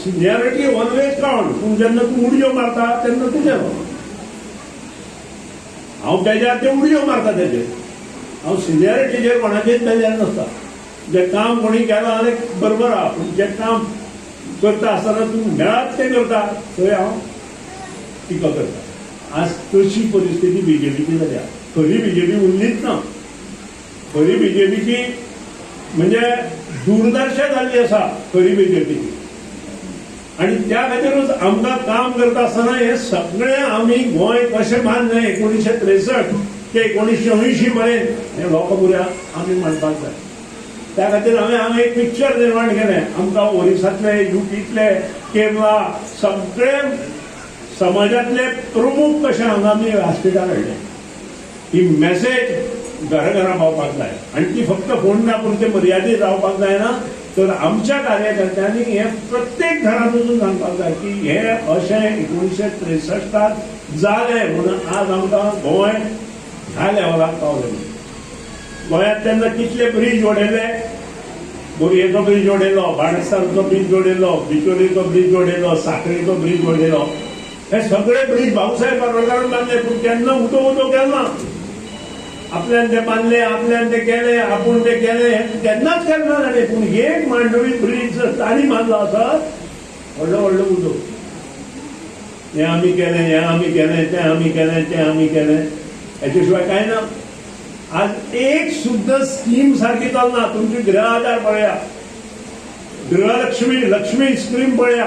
Seniority always count, पूण जेन्ना तूं उडयो मारता तेन्ना तुजें. हांव बेजार ते उडयो मारता तेजेर. हांव सिनियरिटीचेर कोणाचेर बेजार नासता. जें काम कोणी केलां जाल्यार बरोबर आहा, पूण जें काम करता आसतना तूं मेळत तें करता, थंय हांव टिका करता. आज तशी परिस्थिती बीजेपीची जाल्या. खरी बीजेपी उरलीच ना. खरी बीजेपीची म्हणजे दुर्दशा जाल्ली आसा खरी बीजेपीची. आणि त्या खातीरूच आमकां काम करता आसतना हे सगळें आमी गोंय कशें बांदलें 1963 ते 1980 पर्यंत, हें लोकां फुड्यार आमी मांडपाक जाय. त्या खातीर हांवें हांगा एक पिक्चर निर्माण केलें. आमकां ओरिसांतले, युपींतले, केरला, सगळे समाजातले प्रमुख कशे हांगा आमी व्यासपिठार हाडले. ही मेसेज घराघरा पावपाक जाय आनी ती फक्त फोंडा पुरते मर्यादीत रावपाक जायना, तर आमच्या कार्यकर्त्यांनी हे प्रत्येक घरांत वचून सांगपाक जाय की हे अशें 1963त जालें म्हणून आज आमकां गोंय ह्या लेवलाक पावलें. गोंयांत तेन्ना कितले ब्रीज वडयले. बोरयेचो ब्रीज वडयलो, बाणस्तारचो ब्रीज वडयलो, बिचोलीचो ब्रीज वडयलो, साखळीचो ब्रीज वडयलो. हे सगळे ब्रीज भाऊसाहेब बारोडकारान बांदले, पूण तेन्ना उदो उदो केलो ना. आपल्यान ते बांदले, आपल्यान ते केले, आपूण ते केले, हें तेन्नाच केलें ना ताणें. पूण एक मांडवी ब्रीज तांणी बांदलो आसत, व्हडलो व्हडलो उदो, हें आमी केलें, हें आमी केलें, तें आमी केलें, तें आमी केलें. हेच्या शिवाय कांय ना. आज एक सुद्दां स्कीम सारकी चलना. तुमची गृह आधार पळया, गृहलक्ष्मी, लक्ष्मी स्कीम पळया,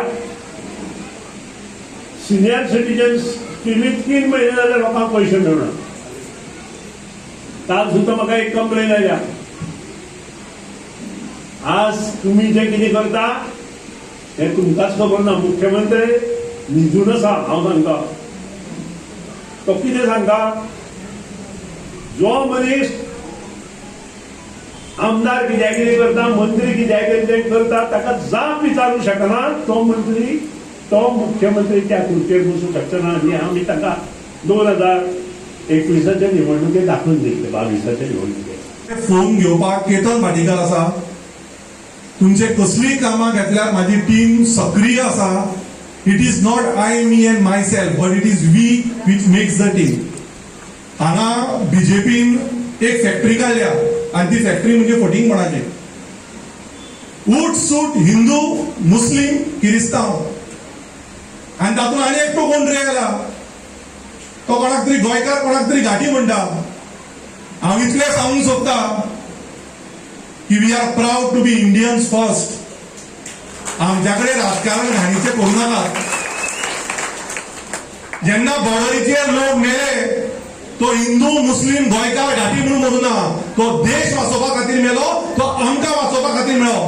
सिनियर सिटीजन स्किमीत 3 म्हयने जाले लोकांक पयशे मेळना. काल सुद्दां म्हाका एक कंप्लेन आयल्या. आज तुम्ही जे कितें करता हें तुमकांच खबर ना. मुख्यमंत्री न्हिदून आसा. हांव सांगता, तो कितें सांगता, जो मनीस आमदार कित्याक कितें करता, मंत्री कित्याक कितें करता, ताका जाप विचारूंक शकना, तो मंत्री, तो मुख्यमंत्री त्या खुर्चेर बसूंक शकचो ना. आनी आमी ताका 2021च्या निवडणुकेत दाखोवन दितले, 22च्या निवडणुकेत. फोन घेवपाक केतन भाटीकार आसा. तुमचे कसलीय कामां घेतल्यार माझी टीम सक्रीय आसा. It is not I, me and myself, but it is we which makes the team. हांगा बीजेपीन एक फॅक्टरी काडल्या आनी ती फॅक्टरी म्हणजे फटींगपणाची. उठ सूट हिंदू, मुस्लीम, किरिस्तांव. आनी तातूंत आनी एकटो कोण तरी आयला, तो कोणाक तरी गोंयकार, कोणाक तरी घाटी म्हणटा. हांव इतलें सांगूंक सोदता की we are proud to be Indians first. आमच्या कडेन राजकारण घाणीचें करूं नाकात. जेन्ना बॉर्डरीचेर लोक मेले, तो हिंदू, मुस्लीम, गोंयकार, घाटी म्हणून मरूना. तो देश वाचोवपा खातीर मेलो, तो आमकां वाचोवपा खातीर मेलो.